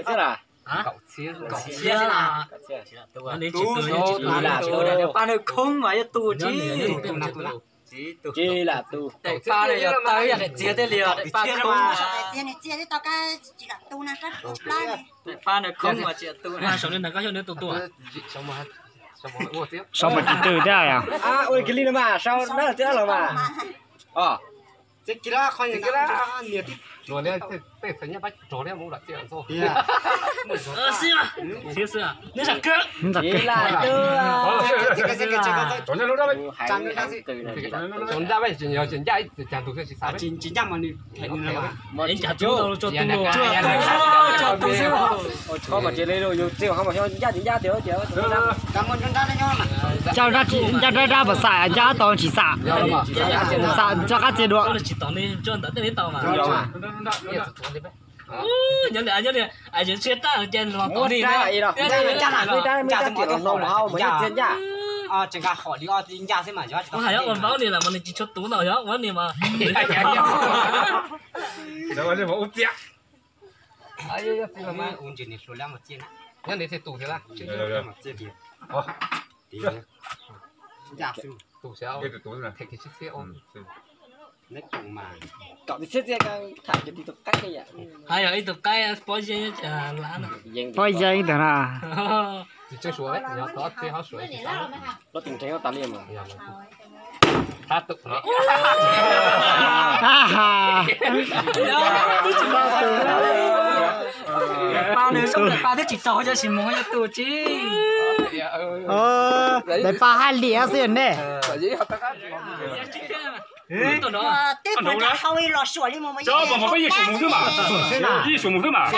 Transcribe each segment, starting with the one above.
Txhiab las? Kaum txhiab. Tsis lam tu. Pab nws khoob mas yuav tu tsis. Tsis lam tu. Daim pab nws yog tawg yam daim txiag thiaj li os, daim pab khoob. Daim pab nws khoob mas tsis lam tu. Sau mas tsis tw thiab yom. Ua kiag li no mas sau na thiab los mas. Ncaj mas tsis li yus txiv ho mas xyov ncaj tsis ncaj tiag. Ncaj dab dab mas xam ncaj tau tsis xam. Xam tso qab txias dua. Nyob nws thiaj tus thiab na. Tus xyov. Neb tus mas kom tus txhiab txiaj tham cov tus qaib ne yom. Hais yog ib tug qaib pob zeb ces lam no. Pob zeb ntawd na. Tsis tsheej suav, yog thov txiaj hov suav tsis xav. Lub tis nreg tas li mas. Tab tus no. Pa nws soob pa thiab tsis tau cov sis mus yog tus tsis. Daim pa haj liam xwb ne. Twb pom nram hau los suam li mus. Yeej suam mus xwb mas.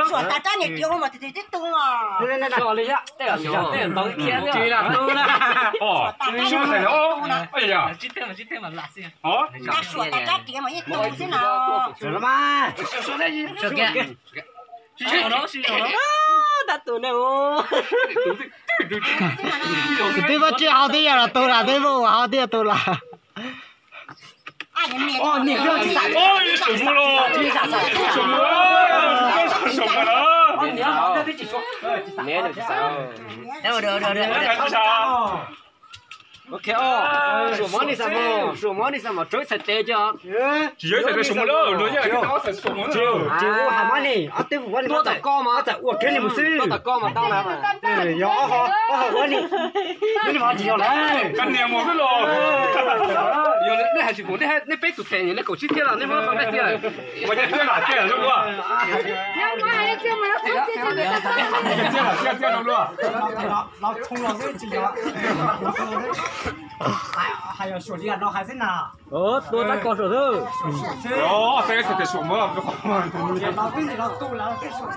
Suam tas rab niam tias ua mas tis twb tu os. Suam tas rab riam mas yeej tu xwb no. Tab tus ne. Twb muab tsiaj hau twb yog los tu las, twb muab ua hau twb yog tu las. Ok, suam mov ni xav mos, suam mov ni xav mos, rau ib txhais tes cov. Tsis yog ib txhais tes suam mov lawm, tsis ua hais mov ni, ob teb vum ua ni, tua tawm koj mas, ua kiag li mus xwb. Tua tawm koj mas tau na. Yog ob hau, ob hau ua ni. Neb ni mas tsis yog lawm. Koj niam mus xwb los. Yog nej hais tsis pum, nej peb tus them nej kaum tsib txhiab los nej muab qhov npej txiaj lawm. Ua ces txiaj lam txiaj zoo dua. Txiaj lam txiaj txiaj zoo dua. Los txhoo los xwb tsis yog. Hais yog suam li no hais xwb na. Tua tab koj suam xwb. Los xwb txhais tes suam mov. Los twb los tu lawm tej suam.